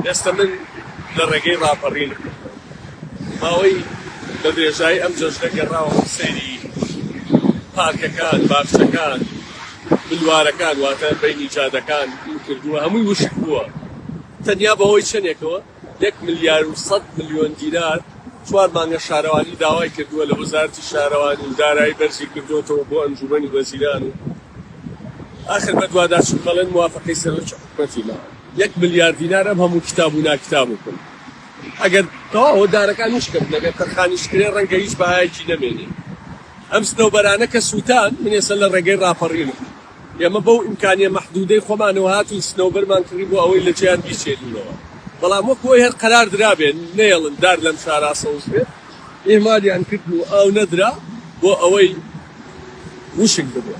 ئێستا من لە ڕێگەی ڕاپەڕینم. ماوەی بە درێژایی ئەم جەژنە گەڕاوم سەیری پارکەکان، باخچەکان، بلوارەکان واتە بەینی جادەکان کردووە، هەمووی وشک بووە. تەنیا بەهۆی چەندێکەوە؟ یەک ملیار و 100 ملیۆن دینار چوار مانگە شارەوانی داوای کردووە لە وەزارەتی شارەوانی و دارایی بەرزی کردووەتەوە بۆ ئەنجوومەنی وەزیران و ئاخر بەدواداچوون دەڵێن موافەقەی سەرۆکی حکومەتی ماوە. یەک ملیار دینار ئەم هەموو کیتاب و ناکیتاب بکەن ئەگەر تەواو دارەکان وشکە بن ئەگەر تەرخانیش کرێ ڕەنگە هیچ بەهایەکی نەمێنێ. ئەم سنەوبەرانە کە سووتان من ئێستا لە ڕێگەی ڕاپەڕینم. ئێمە بەو ئیمکانیە مەحدودەی خۆمانەوە هاتین سنەوبەرمان کڕی بۆ ئەوەی لە جێیان بیچێنینەوە. بەڵام وەک ئەوەی هەر قەرار درابێ نەیەڵن دار لەم شارا سەوز بێت، ئیهمالیان کردن و ئاو نەدرا بۆ ئەوەی وشک ببێ.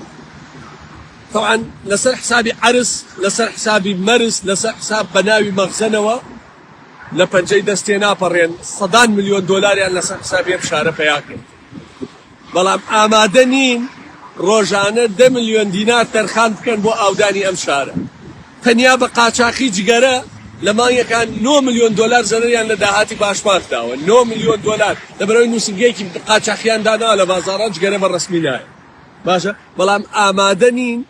تەبعەن لەسەر حسابی عەرز، لەسەر حسابی مەرز، لەسەر حساب بە ناوی مەخزەنەوە لە پەنجەی دەست تێناپەڕێن، سەدان ملیۆن دۆلاریان لەسەر حسابی ئەم شارە پەیا کرد. بەڵام ئامادە نین ڕۆژانە 10 ملیۆن دینار تەرخان بکەن بۆ ئاودانی ئەم شارە. تەنیا بە قاچاخی جگەرە لە مانگێکان 9 ملیۆن دۆلار زەرەریان لە داهاتی باشماخ داوە. 9 ملیۆن دۆلار لەبەرئەوەی نووسینگەیەکی قاچاخیان داناوە لە بازاڕان جگەرە بە ڕەسمی نایە. باشە بەڵام ئامادە نین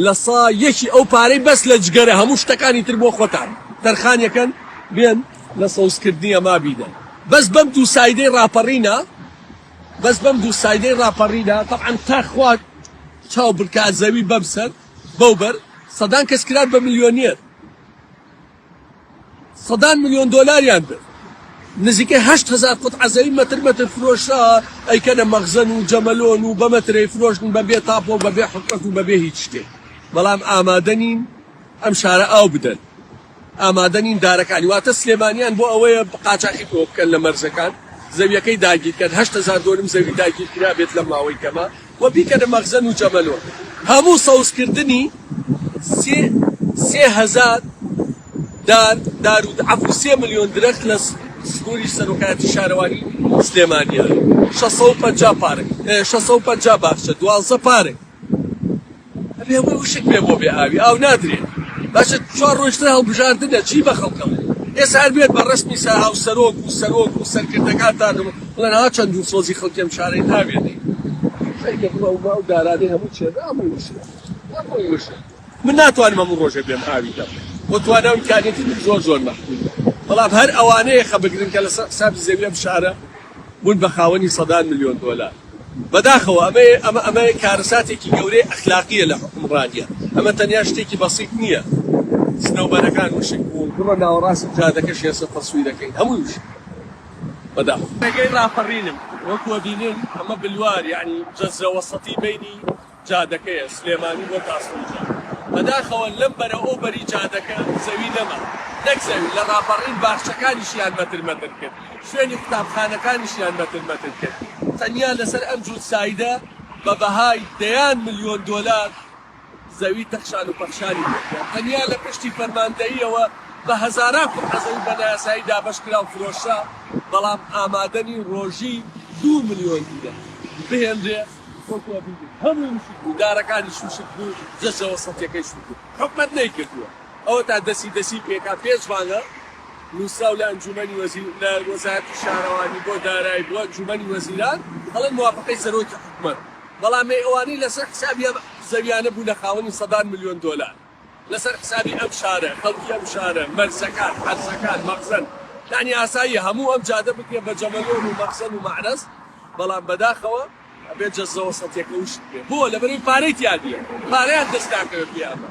لە سا یەکی ئەو پارەی بەس لە جگەرە هەموو شتەکانی تر بۆ خۆتان تەرخانیەکەن بێن لە سەوزکردنی ئەما بیدەن بەس بەم دوو سایدەی ڕاپەڕینە بەس بەم دوو سایدەی ڕاپەڕینە تەبعەن تا خوا چاو بکا زەوی بەم سەر بەو بەر سەدان کەس کران بە ملیۆنێر. سەدان ملیۆن دۆلاریان برد. نزیکەی 8000 قوتعە زەوی مەتر مەتر فرۆشرا، ئەیکەنە مەخزەن و جەمەلۆن و بە مەترەی فرۆشتن بە بێ تاپۆ و بە بێ حکومەت و بە بێ هیچ شتێک. بەڵام ئامادە نین ئەم شارە ئاو بدەن. ئامادە نین دارەکانی واتە سلێمانیان بۆ ئەوەیە قاچاخی پێوە بکەن لە مەرزەکان، زەویەکەی داگیرکەن، 8000 دۆنم زەوی داگیر کرابێت لەم ماوەی کەمە. و بیکەنە مەخزەن و جەمەلۆن. هەموو سەوزکردنی سێ 3000 دار دار و عەفو 3 ملیۆن درەخت لە سنووری سەرۆکایەتی شارەوانی سلێمانییە، 650 پارک، 650 باخچە، 12 پارک. ئەبێ هەمووی وشک بێ بۆ بێ ئاوی ئاو نادرێ. باشە چوار ڕۆژتر هەڵبژاردنە چی بە خەڵک ئەڵێ؟ ئێستا هەر بێت بە ڕەسمی سەر هاوسەرۆک و سەرۆک و سەرکردەکانتان بڵێن ها چەند دڵسۆزی خەڵکی ئەم شارەی ناوێنەی. خەریکە بڵێ ئەو ئەو دارانەی هەموو چێنرا هەمووی وشکە. هەمووی وشک. من ناتوانم هەموو ڕۆژێ بێم ئاوی دەم. بۆ توانا و ئیمکانیەتی من زۆر زۆر مەحدودە. بەڵام هەر ئەوانەیە خە بگرن کە لەسەر حسابی زەوی ئەم شارە بوون بە خاوەنی سەدان ملیۆن دۆلار. بەداخەوە ئەمە ئەمە ئەمە کارەساتێکی گەورەی ئەخلاقییە لە حوکمڕانییە. ئەمە تەنیا شتێکی بەسیت نییە. سنەوبەرەکان وشک بوون، بڕۆ ناوەڕاستی جادەکەش ئێستا تەسویرەکەین هەمووی وشک بوو. بەداخەوە. ڕێگەی ڕاپەڕینم وەکو ئەبینن ئەمە بلوار یەعنی جەزرە وەسەتی بەینی جادەکەیە سلێمانی بۆ تاسڵوجە بەداخەوە لەم بەرە ئەو بەری جادەکە زەوی نەما نەک زەوی لە ڕاپەڕین باخچەکانیشیان مەتر مەتر کرد شوێنی قوتابخانەکانیشیان مەتر مەتر کرد تەنیا لەسەر ئەم جووت سایدە بە بەهای دەیان ملیۆن دۆلار زەوی تەخشان و پەخشانی پێکرا تەنیا لە پشتی فەرماندەییەوە بە هەزاران قوتعە زەوی بە نایاسایی دابەش کرا و فرۆشرا بەڵام ئامادە نین ڕۆژی 2 ملیۆن دینار بهێنرێ وەکو ئەبینین هەمووی وشک بوو، دارەکانیش وشک بوو، جەزرە وەسەتیەکەیش وشک بوو، حکومەت نەیکردووە ئەوەتا دەسی دەسی پێکا پێنج مانگە نووسراو لە ئەنجومەنی وەزیر لە وەزارەتی شارەوانی بۆ دارایی بۆ ئەنجومەنی وەزیران ئەڵێن موافقەی سەرۆکی حکومەت بەڵام ئەی ئەوانەی لەسەر حسابی ئەم زەویانە بوونە خاوەنی سەدان ملیۆن دۆلار لەسەر حسابی ئەم شارە خەڵکی ئەم شارە مەرزەکان عەرزەکان مەخزەن یانی ئاساییە هەموو ئەم جادە بکرێ بە جەمەلۆن و مەخزەن و مەعرەز بەڵام بەداخەوە ئەبێت جەزرە وەسەتیەکە وشک بێ بۆ لەبەرئەوەی پارەی تیا نیە پارەیان دەست ناکەوێت پێ ئەمە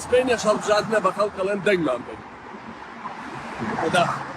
سبەینێش هەڵبژاردنە بە خەڵک ئەڵێن دەنگمان بەن بەداخەوە.